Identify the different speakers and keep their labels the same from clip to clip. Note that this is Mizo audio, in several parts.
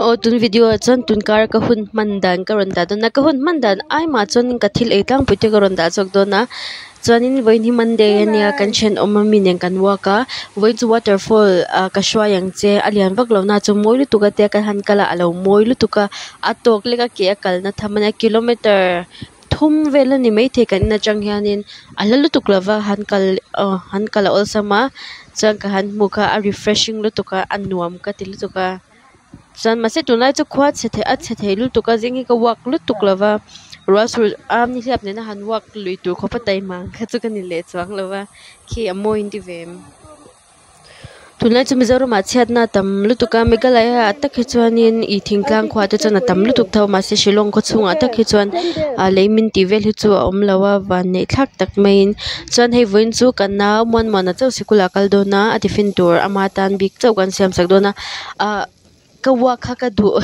Speaker 1: Aw tun video ah chuan tun kar ka hun hman dan ka rawn dah dawn a ka hun hman dan ai mah chuan ka thil ei tlangpui te ka rawn dah chhuak dawn a chuanin vawiin hi monday ania kan thenawm ami nen kan walk a vawiin chu waterfall ah ka hruai ang che a lian vak lo na chu mawi lutuk a tia kan han kal a a lo mawi lutuk a a tawk lek a ke a kalna tham ania kilometer thum vel a ni maithei kan in atang hianin a hla lutuk lo va han kal aw han kal a awlsam a chuan ka han hmu kha a refreshing lutuk a a nuam ka ti lutuk a. Chuan mahse tunlai chu khua chhe thei a chhe thei lutuk a zing hi ka walk lutuk lo va ruah sur a nihliap nena han walk lui tur khawpa taima ang kha chu ka ni leh chuang lo va khi a mawi in ti ve em. Tunlai chu Mizoram ah chhiatna a tam lutuk a Meghalaya ah tak hi chuanin ih thingtlang khua te chuan a tam lutuk tho mahse Shillong khaw chhungah tak hi chuan ah lei min tih vel hi chu a awm lo a vanneih thlak tak maiin chuan hei vawiin chu ka nau Muanmuana chauh sikul ah a kal dawn a a tiffin tur ama tan bik chauh kan siam sak dawn a ah ka walk kha ka duh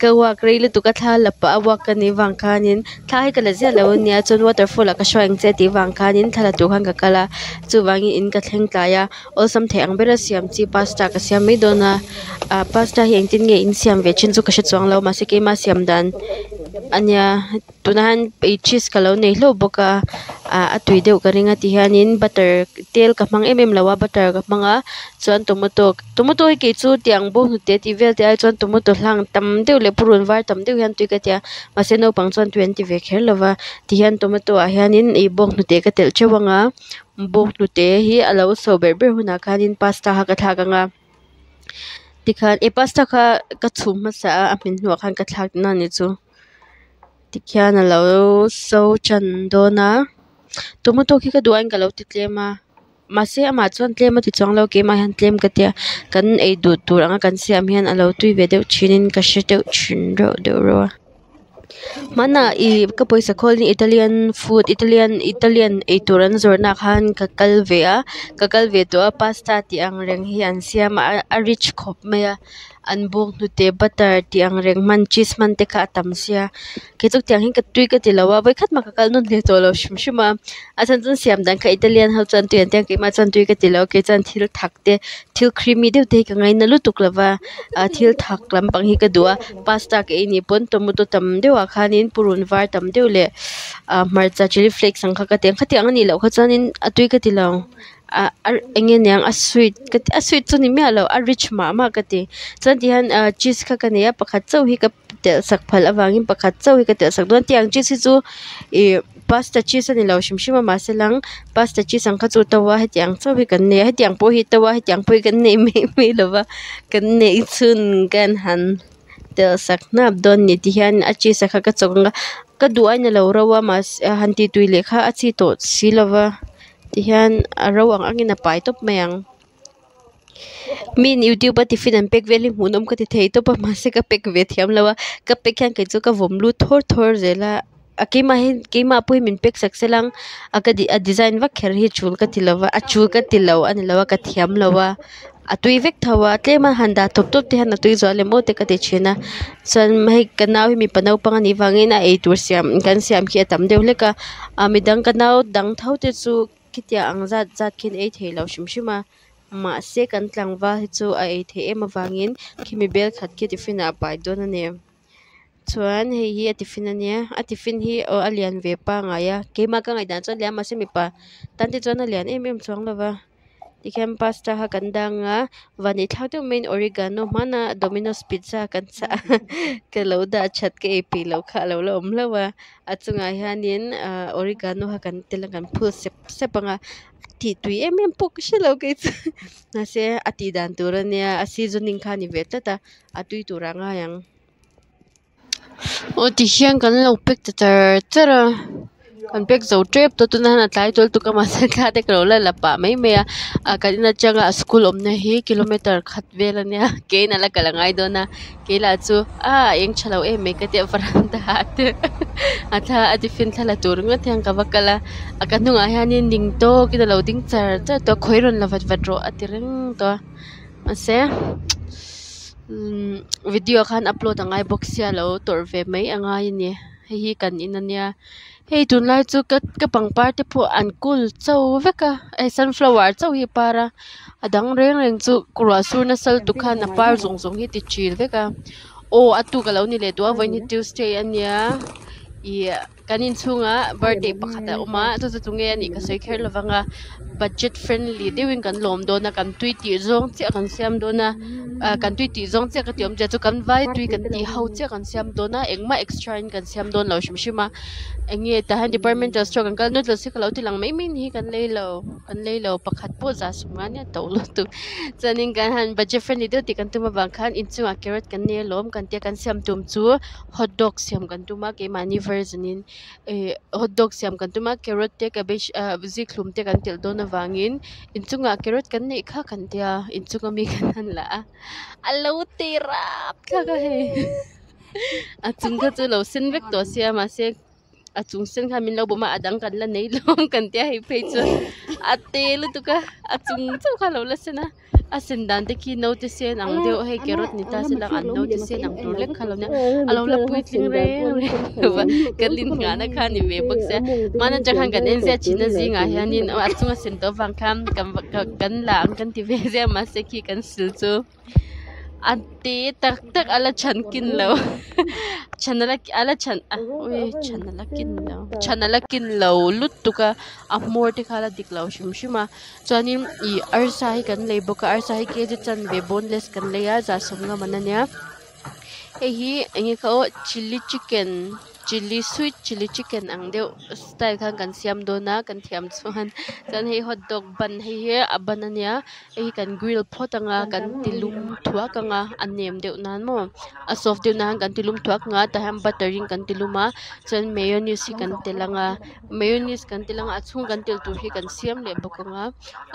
Speaker 1: ka walk rei lutuk a thla la pah a walk ka nih vang khanin thla hi ka la ziah lo ania chuan waterfall ah ka hruai ang che tih vang khanin thla la tur khan ka kal a chuvangin in ka thleng tlai a awlsam thei ang bera siam chi pasta ka siam mai dawn a ah pasta hi engtin nge in siam ve thin chu ka hre chuang lo mahse keima siam dan ania. Tunah hian ei cheese ka lo nei hlauh bawk a ah a tui deuh ka ring a ti hianin butter tel ka hmang em em lo a butter ka hmang a chuan tomato tomato hi kei chu tiang bawnghnute tih vel te ai chuan tomato hlang tam deuh leh purun var tam deuh hian tui ka tia mahse naupang chuan tui an ti ve kher lo va tihian tomato ah hianin ih bawnghnute ka telh teuh ang a bawnghnute hi a lo so berh berh hunah khanin pasta kha ka thlak ang a. Tikhan eh pasta kha ka chhum hmasa a a hmin hnuah khan ka thlak na a nih chu tikhian a lo so tan dawn a tomato khi ka duh aiin ka lo ti tlem a mahse amah chuan tlem a ti chuang lo keimah hian tlem ka tia kan ei duh tur anga kan siam hian a lo tui ve deuh thin in ka hre deuh thin reuh deuh reuh a. Hmanah ih ka pawisa khawlin Italian food Italian Italian eitur an zawrhna ah khan ka kal ve a ka kal ve tawh a pasta tih ang reng hi an siam a a rich khawp mai a an bawnghnute butter tih ang reng hman cheese hman te kha a tam sia kei chu tiang hi ka tui ka ti lo a vawikhat mah ka kal nawn hle tawh lo hrim hrim a a chhan chu an siam dan kha Italian ho chuan tui an tia keimah chuan tui ka ti lo kei chuan thil thak te thil creamy deuh te hi ka ngaina lutuk lo va ah thil thak lampang hi ka duh a pasta ka ei nih pawn tomato tam deuh ah khanin purun var tam deuh leh ah hmarcha chilli flakes ang kha ka ti ang khatiang anih loh kha chuanin a tui ka ti lo ah a eng nge niang a sweet ka ti a sweet chu ni miah lo a rich mah mah ka ti chuan ti hian ah cheese kha ka nei a pakhat chauh hi ka telh sak phal avangin pakhat chauh hi ka telh sak dawn tiang cheese hi chu ih pasta cheese a ni lo hrim hrim a mahse lang pasta cheese ang kha chu to a hetiang chauh hi kan nei a hetiang pawh hi to a hetiang pawh hi kan nei mai mai lo va kan neih chhun kan han telh sak hnap dawn a ni tihian a cheese a kha ka chawk ang a ka duh ain a lo ro a mahse han tih tui leh kha a chi tawh si lo va tihian a ro ang angin a pai tawp mai ang. Miin youtube a tiffin an pack vel hi hmuhnawm ka ti thei tawp a mahse ka pack ve thiam lo a ka pack hian kei chu ka vawm lut thawr thawr zel a a keimah hi keimah pawh hi min pack sak se lang a ka a design vak kher hi tul ka ti lo va a tul ka ti lo a ni lo a ka thiam lo a a tui vek tho a tlem a han dah tawp tawp te hian a tui zual lem aw te ka ti thin a chuan hei ka nau hi mipa naupang a nih vangin a eitur siam kan siam khi a tam deuh hlek a ah midang ka nau dang tho te chu. Khitiang ang zat zat khian ei thei lo hrim hrim a mahse kan tlangval hi chu a ei theih em avangin khimi bel khat khi tiffin ah a pai dawn a ni chuan hei hi a tiffin a nia a tiffin hi aw a lian ve pangai a keimah ka ngaihdan chuan a lian a mahse mipa tan te chuan a lian em em chuang lo va tikhian pasta kha kan dang a Vani thlak deuh maiin oregano hmana domino's pizza kan chah a ka lo dah that ka ei peih loh kha a lo la awm hlauh a a chungah hianin ahh oregano kha kan tel a kan phul sep sep ang a a tih tui em em pawh ka hre lo kei chu mahse a tih dan tur ania a seasoning kha a ni ve tlat a a tui turah a ngai ang. Aw tihian kan lo pack ta char char a kan pack zo tep tawh tunah hian a tlai tawl tuk a mahse thla te ka lo la la pah mai mai a ah kan in atanga a school awmna hi kilometer khat vel ania ke in a la kal a ngai dawn a kei lah chu a eng tha lo em mai ka tia varanda ah te a thla a tiffin thla la tur ringawt hian ka va kal a a ka hnungah hianin ning tawkin a lo ding char char tawh a khawi rawn la vat vat rawh a ti reng tawh a mahse video khan upload a ngai bawk sia lo tawrh ve mai a ngai a ni hei hi kan in a nia hei tunlai chu ka ka pangpar te pawh an kul cho vek a hei sunflower chauh hi a par a a dang reng reng chu ruah sur nasa lutuk khan a par zawng zawng hi ti ṭil vek a. Aw a tuk alo ni leh tawh a vawiin hi Tuesday ania ih kan inchhungah birthday pakhat a awm a chu chu tunge anih ka sawi kher lovang a budget friendly deuhin kan lawm dawn a kan tui tih zawng chiah kan siam dawn a ah kan tui tih zawng chiah ka tih awmzia chu kan vai tui kan tih ho chiah kan siam dawn a engmah extra in kan siam dawn lo hrim hrim a eng nge tah hian departmental store kan kal noodles hi ka lo ti lang mai mai ni hi kan lei lo kan lei lo pakhat pawh za sawmnga nia to lutuk chuanin kan han budget friendly deuh tih kan tum avang khan inchungah carrot kan nei alawm kan tia kan siam tum chu hotdog siam kan tum a keimahni version in ih hotdog siam kan tum a carrot te cabbage ah zikhlum te kan telh dawn avangin inchungah carrot kan neih kha kan tia inchung ami kan han la a a lo ti rapthlak a hei a chung kha chu lo sen vek tawh sia mahse a chung sen khan min lo bawm a a dang kan la nei lo ang kan tia hei phei chu a te lutuk a a chung chauh kha a lo la sen a a sen dan te khi naute sen ang deuh hei carrot ni ta se lang an naute sen ang tur lek kha a lo nia a lo la puitling reng reng lo va kan inngahna kha a ni ve bawk sia hmanah atang khan kan en ziah thin a zingah hianin a chunga sen tawh avang khan kan la ang kan ti ve ziah mahse khi kan sil chu. A te tak tak a la chhan kin lo chhan a la a la chhan ui chhan a la kin lo chhan a la kin lo lutuk a a hmawr te kha a la dik lo hrim hrim a chuanin ih arsa hi kan lei bawk a arsa hi kg chanve boneless kan lei a za sawmnga man ania hei hi eng nge kha aw chilli chicken chilli sweet chilli chicken ang deuh style khan kan siam dawn a kan thiam chuan chuan hei hotdog bun hei hi a bun ania hei hi kan grill phawt anga kan ti lum thuak anga a nem deuh nan maw a soft deuh nan kan ti lum thuak anga tah hian butter in kan ti lum a chuan mayonnaise hi kan telh anga mayonnaise kan telh anga a chhung kan telh tur hi kan siam leh bawk anga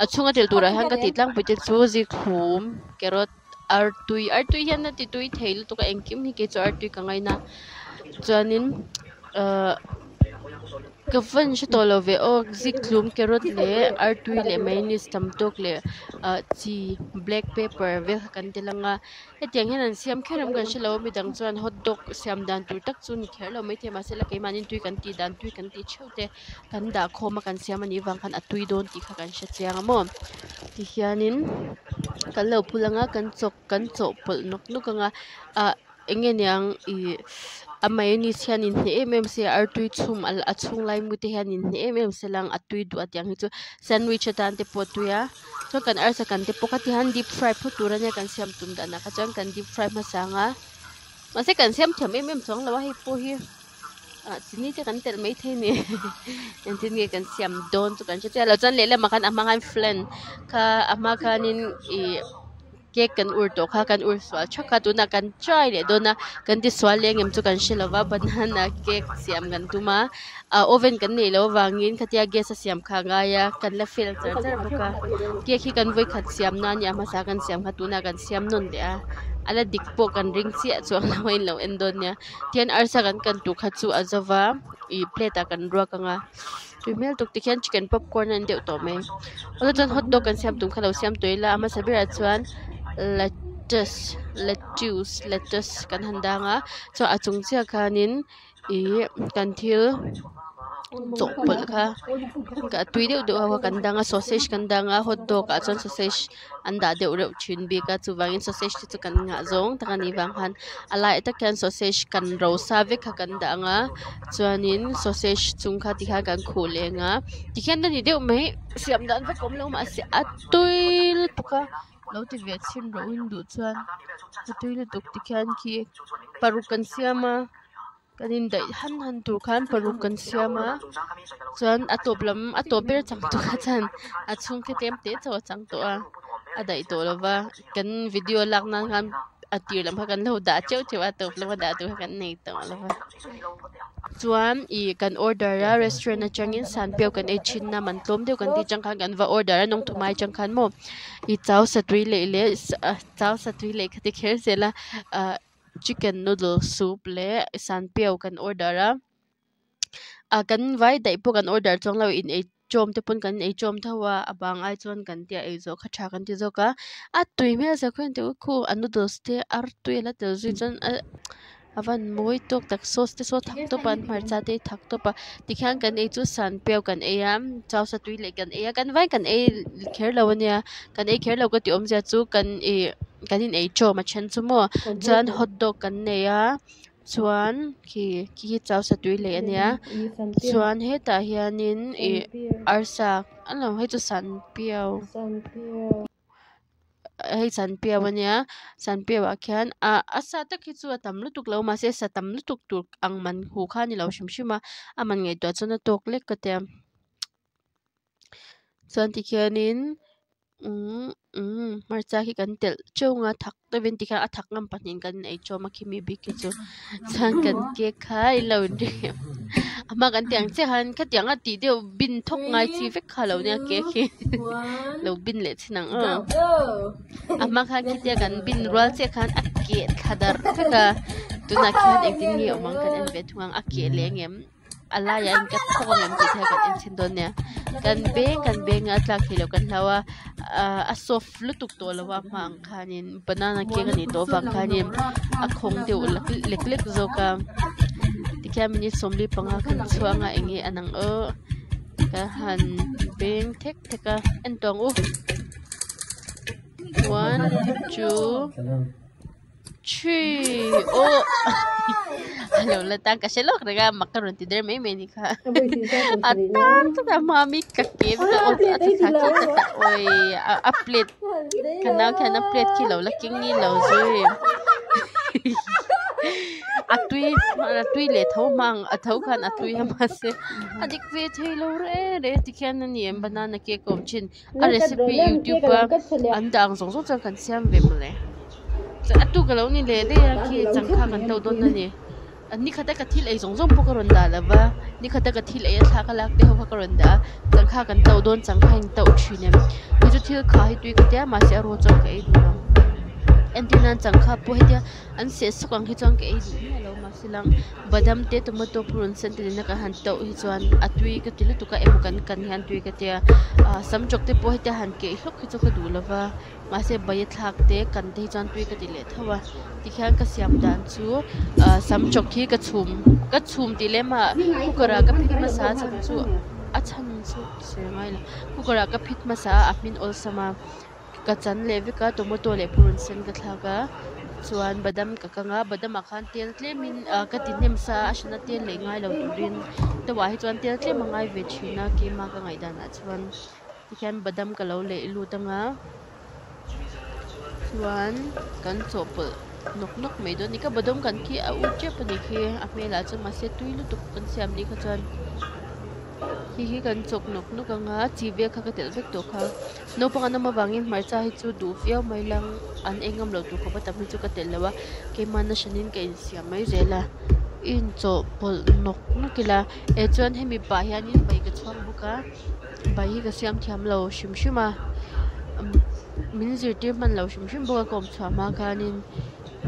Speaker 1: a chhunga telh turah hian ka tih tlangpui te chu zikhlum carrot artui artui hian a ti tui thei lutuk a engkim hi kei chu artui ka ngaina chuanin ahh ka van hre tawh lo ve aw zikhlum carrot leh artui leh mayonnaise tam tawk leh ah chi black pepper vel kha kan tel ang a hetiang hian an siam kher em kan hrelo a midang chuan hotdog siam dan tur tak chu ni kher lo maithei mahse la keimahni tui kan tih dan tui kan tih theuh te kan dah khawm a kan siam anih vang khan a tui dawn tih kha kan hre chiang a maw tihianin kan lo phul anga kan chawk kan chawhpawlh nawk nawk anga ah eng nge niang ih a mayonnaise hian inhne em em se artui chhum a chhung lai mu te hian inhne em em se lang a tui duh a tiang hi chu sandwich atan te pawh a tui a chuan kan arsa kan te pawh kha ti hian deep fry phawt tur ania kan siam tum danah kha chuan kan deep fry hmasa ang a mahse kan siam thiam em em chuang lo a hei pawh hi. Ah chini te kan telh maithei a ni engtin nge kan siam dawn chu kan hre chiah lo chuan lehlamah khan a hma khan flan kha a hma khanin ih cake kan ur tawh kha kan ur sual thak kha tunah kan try leh dawn a kan ti sual leh engem chu kan hre lo va banana cake siam kan tum a ah oven kan neih loh avangin khatia gas a siam kha a ngai a kan la fail char char bawk a cake hi kan vawikhat siam na a nia hmasa kan siam kha tunah kan siam nawn leh a a la dik pawh kan ring chiah chuang lo a inlo en dawn nia. Tihian arsa kan kan tur kha chu a zo va ih plate ah kan ruak ang a tui hmel tuk tikhian chicken popcorn a ni deuh tawh mai awle chuan hotdog kan siam tum kha lo siam tawh ila a hmasa berah chuan lettuce lettuce lettuce kan han dang a chuan a chung chiah khanin ih kan thil chawhpawlh kha a tui deuh deuh ho kha kan dang a sausage kan dang a hotdog ah chuan sausage an dah deuh reuh thin bik a chuvangin sausage te chu kan ngah zawng tak a nih vang khan a laiah tak hian sausage kan ro sa vek kha kan dah ang a chuanin sausage chung kha tikhan kan khuh leh ang a tikhian a ni deuh mai siam dan vek awm lo mahse a tui lutuk a lo ti ve chhin rawh u in duh chuan a tui lutuk tikhian khi paruk kan siam a. Kan indaih han han tur khan paruk kan siam a chuan a tawp lam a tawp ber chang tur kha chuan a chhung khi tlem te chauh a chang tawh a a daih tawh lo va kan video lak nan khan a tir lam kha kan lo dah teuh teuh a tawp lama dah tur kha kan nei tawh lo va chuan ih kan order a restaurant atangin sanpiau kan ei thin a man tlawm deuh kan tih chang khan kan va order a nawngthumai atang khan maw ih chau satui leh leh chau satui leh kha ti kher zel a ah. Chicken noodle soup leh sanpiau kan order a ah kan vai daih pawh kan order chuang lo in ei chawm te pawn kan ei chawm tho a a bang ai chuan kan tia ei zawh kha tha kan ti zawk a a tui hmel zia khaw engtin khu a noodles te artui a la tel zui chuan a a van mawi tawk tak sauce te saw thak tawp a an hmarcha te hi thak tawp a tikhian kan ei chu sanpiau kan ei a chau satui leh kan ei a kan vai kan ei kher lo ania kan ei kher lo ka tih awmzia chu kan ih. Kan in ei tawm a then chu maw chuan hotdog kan nei a chuan khi khi khi chau satui leih ania chuan hetah hianin ih arsa hei chu sanpiau hei sanpiau ania sanpiau ah khian ah a sa tak hi chu a tam lutuk lo mahse sa tam lutuk tur ang man hu kha a ni lo hrim hrim a a man ngaihtuah chuan a tawk lek ka tia chuan tikhianin umm umm hmarcha khi kan telh teuh ang a thak deuhin tikhian a thak ngam pahnihin kan in ei tawm a khimi bik khi chu chuan kan cake kha in lo inring em a hma kan tih ang chiah khan khatiang a tih deuh bin thawk ngai chi vek kha lo nia cake hi lo bin leh chin ang aw a hma khan khitia kan bin rual chiah khan a keh thla darh vek a tunah khian engtin nge awm ang kan en ve thung ang a keh leh ang em. A laiah in ka thawk ang em tih te kan en chhin dawn nia kan beng kan beng a tlak theih loh kan hlau a ahh a soft lutuk tawh lo a hma ang khanin banana cake a nih tawh avang khanin a khawng deuh lek lek zawk a tikhian minute 45 kan chhuang a eng nge a nang aw ka han beng thek thek a en tawh ang u one two. Three aw a lo la tang ka hre lawk reng a mak ka rawn ti der mai mai ni kha a tang tlat a hma mi ka ke vek a aw a tla thla chiah tlat a awii a plate ka nau khian a plate khi lo la keng ni lo zui a tui a tui leh tho hma ang a tho khan a tui a mahse a dik ve thei lo reng reng tikhian a ni em banana cake a awm thin. A recipe youtube a an dah ang zawng zawng chuan kan siam ve mawle chuan a tuk alo ni leh daih a khi changkha kan to dawn a ni ni khata ka thil ei zawng zawng pawh ka rawn dah lo va ni khata ka thil ei a thla ka lak te ho kha ka rawn dah a changkha kan to dawn changkha in to thin em hei chu thil kha hi tui ka tia mahse a raw chuan ka ei duh lo entir nan changkha pawh hetia an seh sawk ang hi chuan ka ei duh miah lo mahse lang badam te tomato purun sen te nena kan han tauh hi chuan a tui ka ti lutuk a emaw kan kan hian tui ka tia ah samtawk te pawh hetia han keh hlawk hi chu ka duh lova mahse bai a thlak te kan te hi chuan tui ka ti leh tho a tikhian ka siam dan chu ah samtawk hi ka chhum ka chhum tih lem ah cooker ah ka phit hmasa a chhan chu a chhan chu sawi ngai lo cooker ah ka phit hmasa a a hmin awlsam a. Ka chan leh vek a tomato leh purun sen ka thlak a chuan badam ka kang a badam ah khan tel tlem in ah ka ti hnem sa a a hran a tel leh ngai lo turin tawah hi chuan tel tlem a ngai ve thin a keima ka ngaih dan ah chuan tikhian badam ka lo leih lut anga chuan kan chawhpawlh nawk nawk mai dawn a ni ka badam kan khi a ut tep a ni khi a hmelah chuan mahse tui lutuk kan siam nih kha chuan. Khi hi kan chawk nawk nawk ang a chi vel kha ka telh vek tawh kha naupang an awm avangin hmarcha hi chu duh viau mai lang an ei ngam loh tur khawp a tam hi chu ka telh lo a keimahna hranin ka insiam mai zel a inchawhpawlh nawk nawk ila eh chuan hemi pah hianin bai ka chhuang bawk a bai hi ka siam thiam lo hrim hrim a min zirtir hman lo hrim hrim bawk a ka awm chhuah hma khanin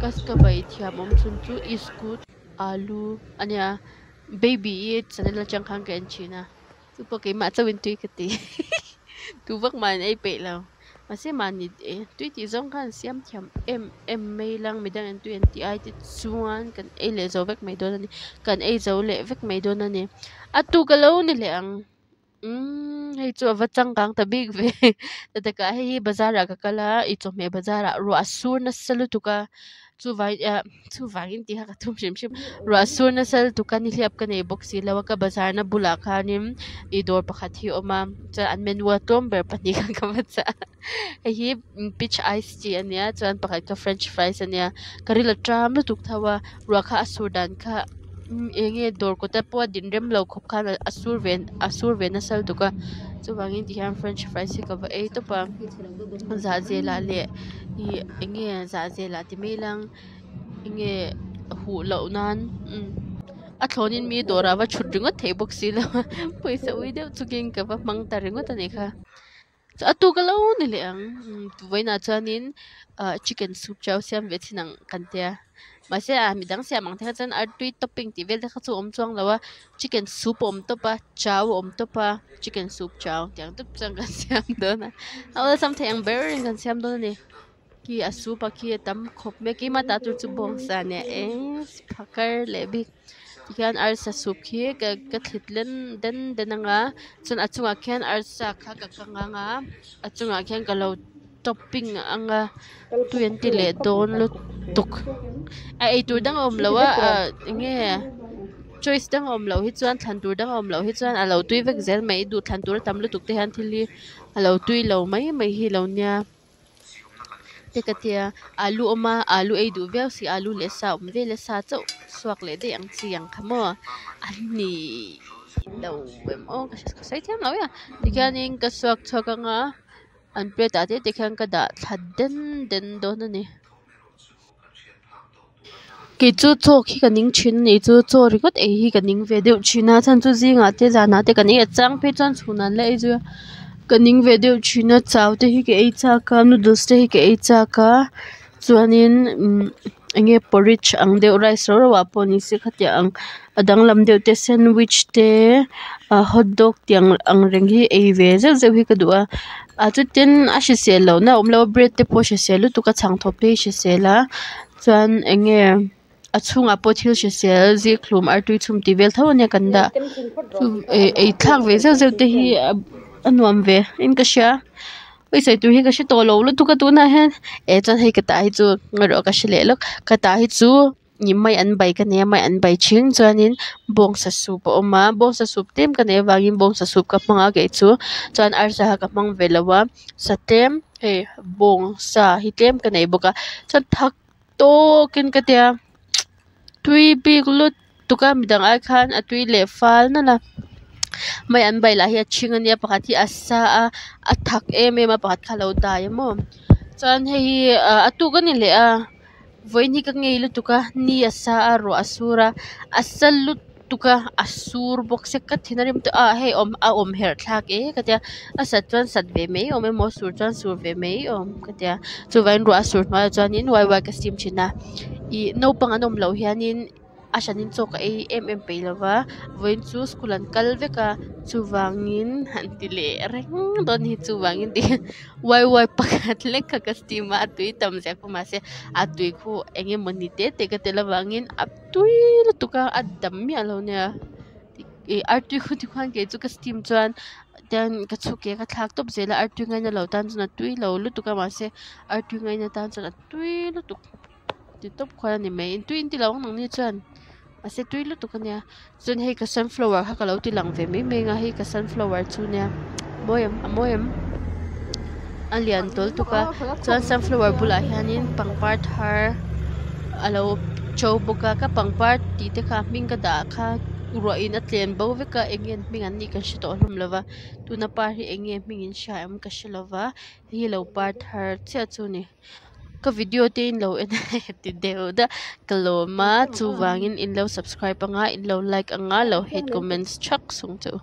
Speaker 1: ka ka bai thiam awm chhun chu iskut alu a nia. Baby i channel atang khan ka en thin a, chu pawh keimah chauhin tui ka ti tu vak mah an ei peih lo mahse mahni tui tih zawng khan siam thiam em em mai lang midang in tui an tih ai te chuan kan ei leh zo vek mai dawn a ni kan ei zo leh vek mai dawn a ni a tuk alo ni leh ang. Umm hei chu a va changkang ta bik ve ta takah hei hi bazar ah ka kal a ih chawhmeh bazar ah ruah a sur nasa lutuk a chuvang ah chuvangin tih kha ka tum hrim hrim ruah a sur nasa lutuk a nihliap ka nei bawk si lo a ka bazar na bulah khanin ih dawr pakhat hi a awm a chuan an menu a tlawm ber pahnih kha ka va chah a hei hi peach ice tea a nia chuan pakhat kha french fries a nia ka ril a ṭam lutuk tho a ruah kha a sur dan kha. Eng nge dawr kawta pawh a din rem lo khawp khan a sur ve a sur ve nasa lutuk a chuvangin ti hian french fries hi ka va ei tawp a zahzel ah leh ih eng nge zahzel ah ti mai ilang eng nge huh loh nan a thlawnin mi dawrah va thut ringawt theih bawk si lo a pawisa ui deuh chungin ka va hmang ta ringawt a nih kha. A tuk alo ni leh ang vawiinah chuanin ah chicken soup chau siam ve chin ang kan tia mahse ah midang siam ang te kha chuan artui topping tih vel te kha chu a awm chuang lo a chicken soup a awm tawp a chau a awm tawp a chicken soup chau tih ang tawp chuan kan siam dawn a a awlsam thei ang berin kan siam dawn a ni khi a soup a khi a tam khawp mai a keimah tah tur chu bawngsa nia eng phakar leh bik. Tikhian arsa soup khi ka ka thlit len den den ang a chuan a chungah khian arsa kha ka kang ang a a chungah khian ka lo top. topping anga tui an ti leh dawn lutuk a eitur dang a awm lo a ah eng nge choice dang a awm loh hi chuan thlan tur dang a awm loh hi chuan a lo tui vek zel mai duh thlan tur a tam lutuk te hian thil hi a lo tui lo mai mai hi a lo nia. Te ka tia alu awm a alu ei duh viau si alu leh sa awm vel a sa chauh suak leh daih ang chi ang kha maw an ni lo em aw ka sawi thiam lo e a tikhianin ka suak chhuak anga an plate ah te te khian ka dah thla den den dawn a ni. Kei chu chaw khi ka ning thin a nih chu chaw ringawt ei hi ka ning ve deuh thin a chhan chu zingah te zanah te kan ei a chang phei chuan chhunah an la ei zui a ka ning ve deuh thin a chau te hi ka ei chak a noodles te hi ka ei chak a chuanin umm eng nge porridge ang deuh rice ro ro ah pawh ni se khatiang ang a danglam deuh te sandwich te ah hotdog tiang ang reng hi ei ve zeuh zeuh hi ka duh a ah chutin a hrisel lohna a awm lo a bread te pawh a hrisel lutuk a chhangthawp te hi a hrisel a chuan eng nge a chhungah pawh thil hrisel zikhlum artui chhum tih vel tho ania kan dah chu eh ei thlak ve zeuh zeuh te hi a nuam ve in ka hria ui sawi tur hi ka hre tawh lo lutuk a tunah hian eh chuan hei ka tah hi chu erawh ka hre leh lawk ka tah hi chu ih mai an bai ka nei a mai an bai thin chuanin bawngsa soup a awm a bawngsa soup tlem ka neih avangin bawngsa soup ka hmang a kei chu chuan arsa kha ka hmang ve lo a sa tlem hei bawngsa hi tlem ka nei bawk a chuan thak tawkin ka tia tui bik lutuk a midang ai khan a tui leh fal nalh a mai an bai lah hi a ṭhing ania pakhat hi a sa a a thak em em a pakhat kha a lo dai a maw chuan hei hi ah a tuk a ni leh a vawiin hi ka ngei lutuk a ni a sa a ruah a sur a a sa lutuk. Tuk a a sur bawk se ka thin a rim tawh a hei awm a awm herh thlak e ka tia a sat chuan sat ve mai awm emaw a sur chuan sur ve mai awm ka tia chuvangin ruah a sur hnuaiah chuanin wai wai ka steam thin a ih naupang an awm loh hianin a hranin chaw ka ei em em peih lova vawiin chu school an kal vek a chuvangin han ti leh reng dawn hi chuvangin ti hian wai wai pakhat lek kha ka steam a a tui tam zia kha mahse a tui khu eng emawni te te ka tel avangin a. Tui lutuk a a dam miah lo nia ih artui khu tikhuan kei chu ka steam chuan tian ka chhu ke ka thlak tawp zel a artui ngaina lo tan chuan a tui lo lutuk a mahse artui ngaina tan chuan a tui lutuk ti tawp khuan a ni mai tui in ti lo ang nangni chuan mahse tui lutuk a nia chuan hei ka sunflower kha ka lo ti lang ve mai mai ang a hei ka sunflower chu nia mawi em a mawi em a lian tawl tuk a chuan sunflower bulah hianin pangpar thar a lo to bawk a ka pangpar tih te kha a hming ka dah kha ruah in a tlen bo vek a eng nge an hming an nih kan hre tawh hlawm lo va tuna par hi eng nge hming in hria em ka hre lo va hei hi lo par thar chiah chu a ni ka video te in lo en a ti deuh deuh ka lawm a chuvangin in lo subscribe anga in lo like anga lo hate comments thak sung che u.